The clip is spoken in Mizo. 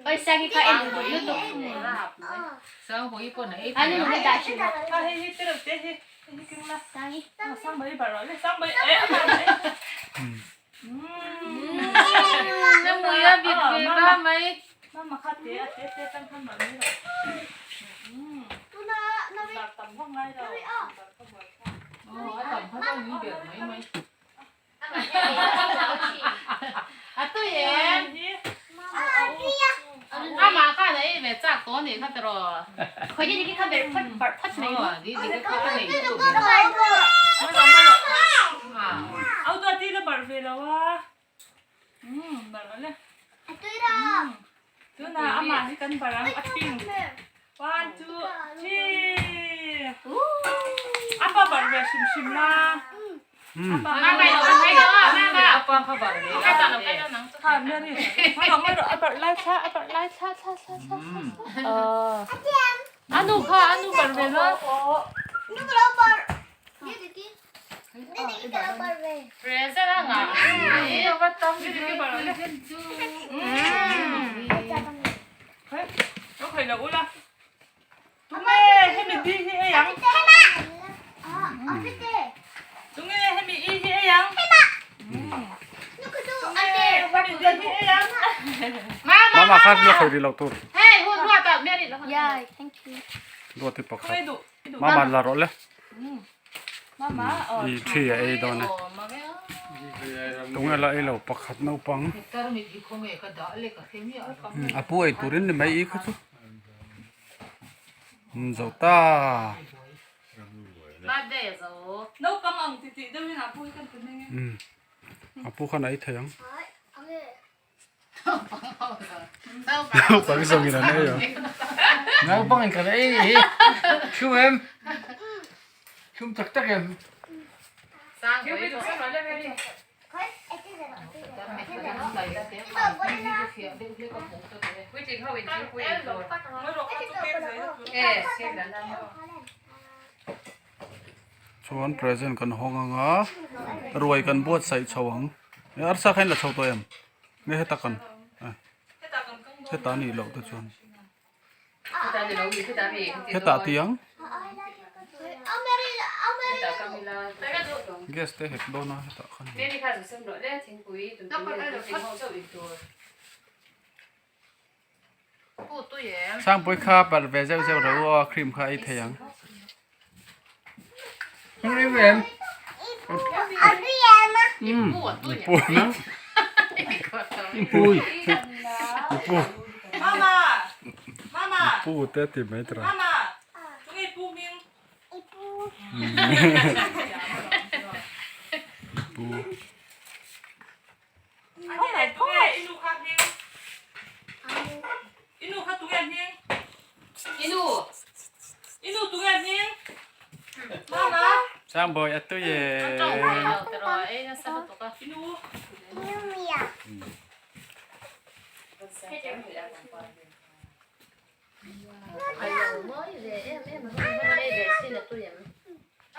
Oi sangi ka en duh lutuk. Anu nung dah shi. Sangi. Mama kha la khoi ri lo tur. Duati pakhat. Mama la rawh le. I thi a ei dawn e. Tunge la ei lo pakhat naupang. A pu ei turin ni mai i kha chu. Zo ta. A pu khan a ei thei ang. Naupang zawngin an ei ang. Naupangin kan ei hi thlum em? Thlum tak tak em? Chuan present kan hawng ang a, ruai kan buatsaih chho ang. Arsa kha in la chho tawh em? Nge heta kan heta a nih loh te chuan heta tih ang gas te hek dawn a hetah khan Sangpui kha barh ve zeuh zeuh rawh u aw cream kha ei thei ang. Pu te ti mai tawh. Pu. Sangbawi a tui e.